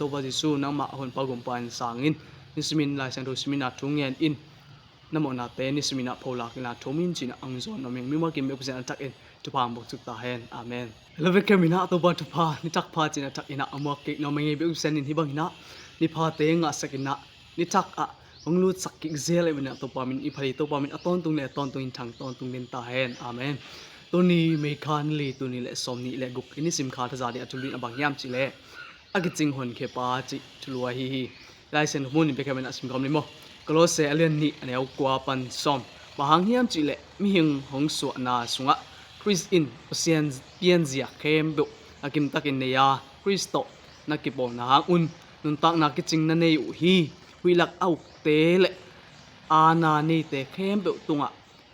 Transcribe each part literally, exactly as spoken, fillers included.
Topa Jesu nangmah honpa gumpa in sang in, nisimin Lai Siangtho simin a thu ngen in, na mawhnate nisimin a pholak in a thum in ci-in a hong zawn nuam ing. Mimal kim biakpiakna a takin thupha hong buak suk ta hen. Amen. Hello, welcome in a Topa thupha, nitak pha ci-in a takin a muak kik nuam ing. Biakpiakna in hih bangin a niphate ngahsak in a nitak ah hong lutsak kik zel in a Topa min i phat hi. Topa min a tawntung le a tawntung in thang tawntung den ta hen. Amen. Tuni May kha ni li, tul nih le sawmnih le guk, i nisim kha thaza ding a thulu in a bang hiam cih leh a kicing honkhiapa cih thulu ahi hi. Lai Siangtho mun in biakpiakna a sim khawm ni maw. Kolose a lian nih a neu kua pan sawm. Bang hang hiam cih leh mihing hong suahna sungah Khrist in Pasian pianzia khempeuh a kimtakin nei a, Khrist tawh na kipawlna hang un nuntakna kicing na nei uh hi. Huih lak a ukte le aana neite khempeuh tungah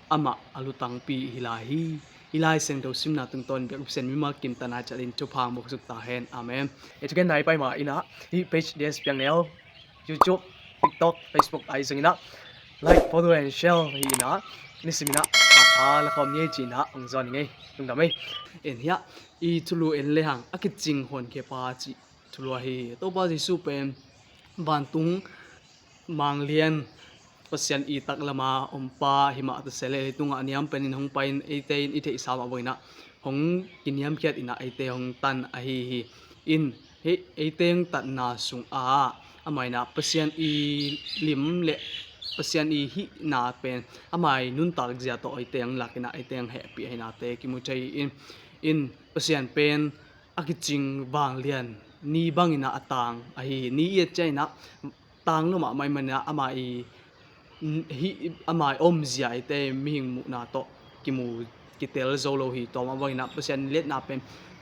amah a lutangpi hi lai hi. I Lai Siangtho simna tungtawn biakpiakna mimal kim tana ciatin thupha hong buak suk ta hen. Amen. E, thugen nai pai ma in a, hih page D S Piang Neu, YouTube, TikTok, Facebook ahi zongin a like, follow and share hi in a, nisimin a phatha la khawm ni ei ci-in a hong zawn ing ei. Lungdam ei. En hiah i thulu en lehang a kicing honkhiapa cih thulu ahi hi. Topa Jesu pen vantung manglian Pasian i taklama ompa hi mah ta se leh leitungah a niam penin hong pai in eite in i theihsa mah bangin a hong kiniamkhiat in a eite hong tan ahi hi. In hih eite hong tatna sungah amah in a Pasian i lim le Pasian i hihna pen amah i nuntak zia tawh eite hong lak in a eite hong hehpih ahihnate kimu thei in, in Pasian pen a kicing vanglian ni bangin a tang ahi hi. Ni i et ciangin a tang lo mahmah ahih manin a amah i hih, amah i omzia eite mihing muhna tawh kimu kitel zo lo hi. Tua mah bangin a Pasian liatna pen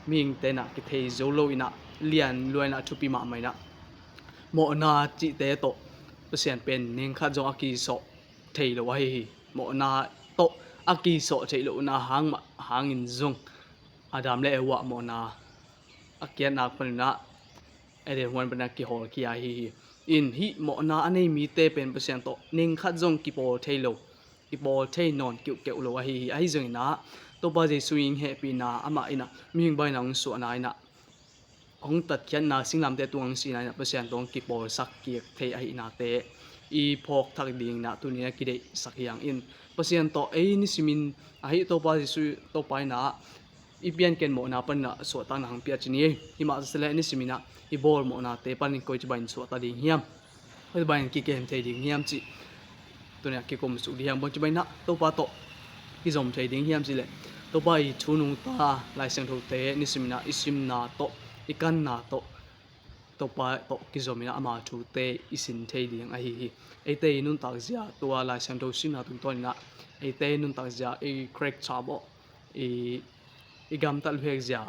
mihingte in a kithei zo lo in a lian lua in a thupi mahmah in a mawhna cihte tawh Pasian pen neng khat zong a kisawh thei lo ahi hi. Mawhna tawh a kisawh theih lohna hang mah hangin zong Adam le Eva mawhna a kiatnak panin a Eden huan panin a kihawlkhia ahi hi. In hih mawhna a nei mite pen Pasian tawh neng khat zong kipawl thei lo, kipawl thei nawn keuhkeuh lo ahi hi. Ahi zongin a Topa Jesu in hehpihna amah in a mihing bangin a hong suahna in a hong tatkhiatna, singlamteh tungah hong sihna in a Pasian tawh hong kipawlsak kik thei ahihnate i phawk thak dingin a tuni in a kideihsak hi hang. In Pasian tawh ei nisimin ahi Topa Jesu Topa in a i pianken mawhna panin a suahtakna hong pia ci ni. Hih mah ta se leh nisimin a i bawl mawhnate panin koici bangin suahtak ding hiam, koici bangin kikem thei ding hiam cih tuni a kikum suk ding hiam, bangci bangin a Topa tawh kizom thei ding hiam cih leh Topa i thu nungta Lai Siangthote nisimin a i simna tawh, i kanna tawh, Topa tawh kizom in a ama thute i sin thei ding ahi hi. Eite i nuntak zia tua Lai Siangtho simna tungtawn in a eite i nuntak zia i crack chap aw, i, i gamtat luhek zia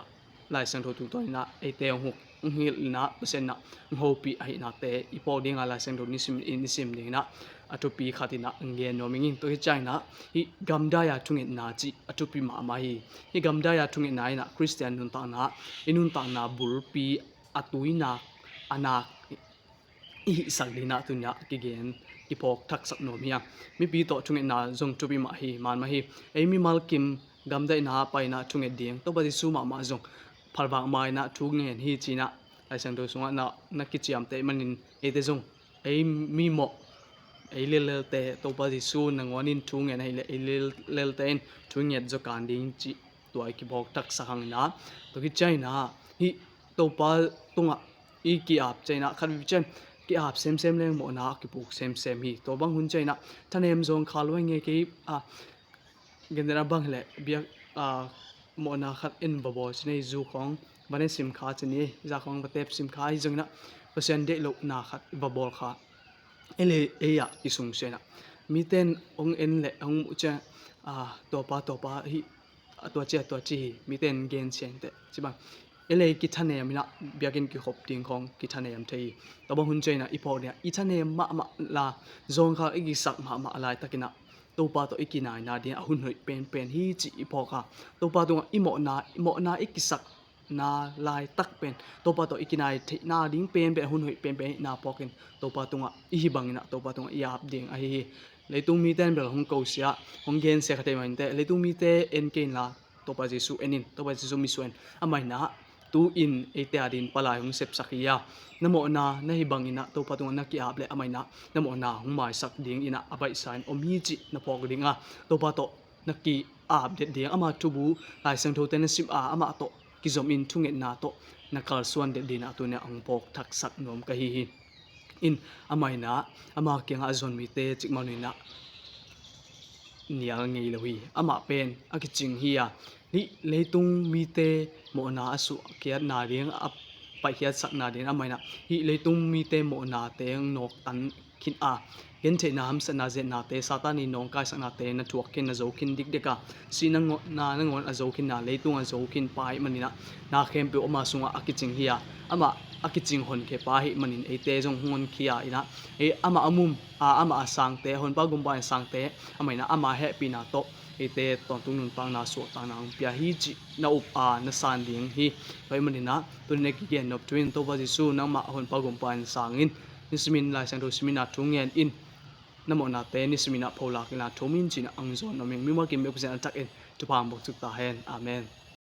Lai Siangtho tungtawn in a eite hong huk, hong hilh in a Pasian in a hong hopih ahihnate i phawk ding a Lai Siangtho nisim, i nisim ding in a a thupi khat in a hong gen nuam ing. Tua hi ciangin a hih gamdai a thungetna cih a thupi mahmah hi. Hih gamdai a thungetna in a Khristian nuntakna, i nuntakna bulpi a tuinak, a nak i hihsak ding in a tuni in a kigen, kiphawk thaksak nuam hi a. Mipi tawh thungetna zong thupi mah hi, man mah hi. Ei mimal kim gamdaihna pai in a thunget ding, Topa Jesu mahmah zong phalvak ma in a thu ngen hi ci in a Lai Siangtho sungah na, na kiciamteh manin eite zong ei mimawh, ei lellelte, Topa Jesu nangawn in thu ngen ahih leh ei lellelte in thu nget zaw kan ding cih tua i kiphawk thaksak hang in a. Tua khit ciangin a hih Topa tungah i ki-ap ciangin a khat vei ciang ki-ap semsem leng mawhna a kipuk semsem hi. Tua bang hun ciangin a thanem zawngkhal lo hi nge kei a, gen dan a bang hi leh biak a, mawhna khat en va bawl ci ni, zu khawng va ne sim kha ci ni, za khawng va tep sim kha ahi zongin a Pasian deih lohna khat va bawl kha. Ei le ei ah kisung sia in a mite in hong en leh hong muh ciang a, tuapa tuapa hi, a tua ci a tua ci hi, mite in gen sia inteh ci bang. Ei le ei kithanem in a biakinn kikhop ding khawng kithanem thei hi. Tua bang hun ciangin a i phawk ding a i thanem mahmah la, zawngkhal i kisak mahmah a laitak in a Topa tawh i kinaina ding a hun hoih penpen hi cih i phawk a, Topa tungah i mawhna, i mawhna i kisakna laitak pen Topa tawh i kinai theihna ding penpen, hun hoih penpen i na phawk in Topa tungah i hih bangin a Topa tungah i ap ding ahi hi. Leitung mite in bel hong ko sia, hong gen sia kha thei mah inteh, leitung mite en kei inla Topa Jesu en in, Topa Jesu misuah in, amah in a Tu-in eite adingin palai hong sepsak hi a, na mawhna na hih bangin ah Topa tungah na ki-ap leh amah in ah na mawhna hong maisak dingin ah a baihsa in om hi cih na phawk ding a, Topa tawh na ki-ap det ding, ama thubu Lai Siangthote na sim a, amah tawh kizomin thungetna tawh na kalsuan det dingin ah tuni-ah hong phawk thaksak nuam ka hi hi. In amah in ah ama kiangah a zon mite cikmah in ah nial ngei lo hi. Amah pen a kicing hi a, hih leitung mite mawhna a suahkhiatna ding, a paihkhiatsakna ding amah in ah hih leitung mite mawhnate nawktan khin a, gentheihna, hamsatna, zetnate, Satan ii nawngkaisaknate na thuak khin, na zo khin dikdek a, sihna, na nangawn a zo khin a, leitung a zo khin pa ahih manin ah na khempeuh ama sungah a kicing hi a, amah a kicing honkhia pa ahih manin eite zong hong honkhia in ah, ei amah a mum a, amah a sangte, Honpa Gumpa in sangte amah in ah ama hehpihna tawh eite tawntung nuntakna suahtakna hong pia hi cih na up a na san ding hi. Tua ahih manin ah tuni-in a kigen nop thu in Topa Jesu nangmah Honpa Gumpa in sang in, nisimin Lai Siangtho simin ah thu ngen in, na mawhnate nisimin ah pholak in ah thum in ci-in ah hong zawn nuam ing. Mimal kim bek Pasian a thak in thupha hong buak suk ta hen. Amen.